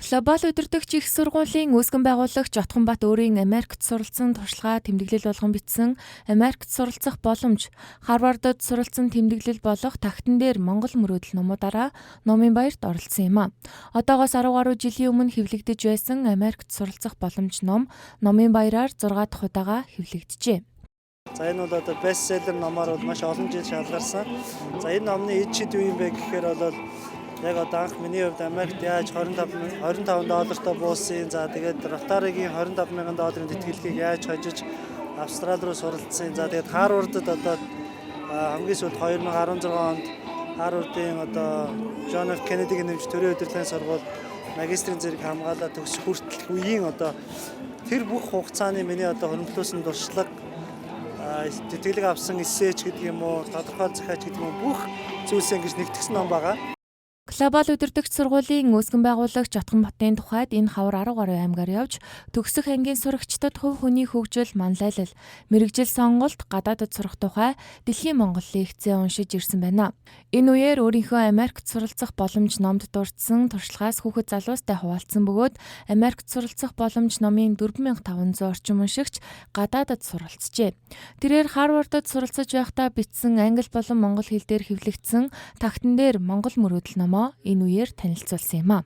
Глобал удирдагч их сургуулийн үүсгэн байгуулагч Отгонбат өөрийн Америкт суралцсан туршлагаа тэмдэглэл болгон бичсэн "Америкт суралцах боломж", "Харвардад суралцсан тэмдэглэл" болох "Тагтан дээр Монгол мөрөөдөл" номуудаараа номын баярт оролцсон юм а. Одоогоос 10 гаруй жилийн өмнө хэвлэгдэж байсан "Америкт суралцах боломж" ном номын баяраар 6 дахь удаага хэвлэгджээ. За, энэ бол одоо бестселлер номоор бол маш олон жил шалгарсан. За, энэ номны ид шид юу юм бэ гэхээр бол яг одоо анх миний хувьд Америкт яаж 25 25 доллартай буусан. За, тэгээд Ротаригийн 25 мянган долларын тэтгэлгийг яаж хожиж Австрали руу суралцсан. За, тэгээд Харвардад одоо хамгийн сүүлд 2016 онд Харвардын одоо Джон Ф Кеннедигийн нэмж төрийн удирдлагын сургууль магистрийн зэрэг хамгаалаад төгсөх хүртэлх үеийн одоо тэр бүх хугацааны миний одоо хөрөнгөлөөсөн туршлага, тэтгэлэг авсан эссе ч гэдэг юм уу, тодорхой захиач гэдэг юм уу, бүх зүйлсээ ингэж нэгтгсэн ном байгаа. Глобал удирдагч сургуулийн үүсгэн байгуулагч Отгонбатын тухайд энэ хавар 10 гаруй аймгаар явж төгсөх ангийн сурагчдад хувь хүний хөгжил, манлайлал, мэргэжил сонголт, гадаадад сурах тухай дэлхийн Монгол лекцээ уншиж ирсэн байна. Энэ үеэр өөрийнхөө Америкт суралцах боломж номд дурдсан туршлагаас хүүхэд залуустай хуваалцсан бөгөөд "Америкт суралцах боломж" номын 4500 орчим уншигч гадаадад суралцжээ. Тэрээр Харвардад суралцаж байхдаа бичсэн англи болон монгол хэл дээр хэвлэгдсэн "Тагтан дээр Монгол мөрөөдөл" номоо энэ үеэр танилцуулсан юм а.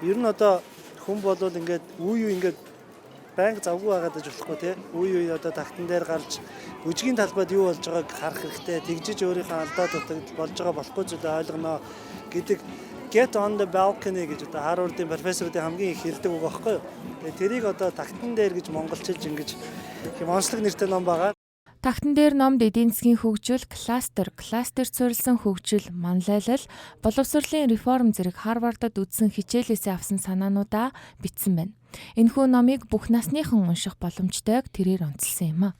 Ер нь одоо хүн болвол ингээд үе үе ингээд байнга завгүй байгаад байж болохгүй, тий. Үе үе одоо тагтан дээр гарч бүжгийн талбайд юу болж байгааг харах хэрэгтэй. Тэгжиж өөрийнхөө алдаа дутагдал, болж байгаа болохгүй зүйлээ ойлгоно гэдэг "Get on the balcony" гэж одоо Харвардын профессоруудын хамгийн их хэлдэг үг байхгүй юу. Тэгээ тэрийг одоо тагтан дээр гэж монголчилж ингэж юм онцлог нэртэй ном байгаа. "Тагтан дээр" номд эдийн засгийн хөгжил, кластер, кластерт суурилсан хөгжил, манлайлал, боловсролын реформ зэрэг Харвардад үзсэн хичээлээсээ авсан санаануудаа бичсэн байна. Энэхүү номыг бүх насныхан унших боломжтойг тэрээр онцолсон юм а.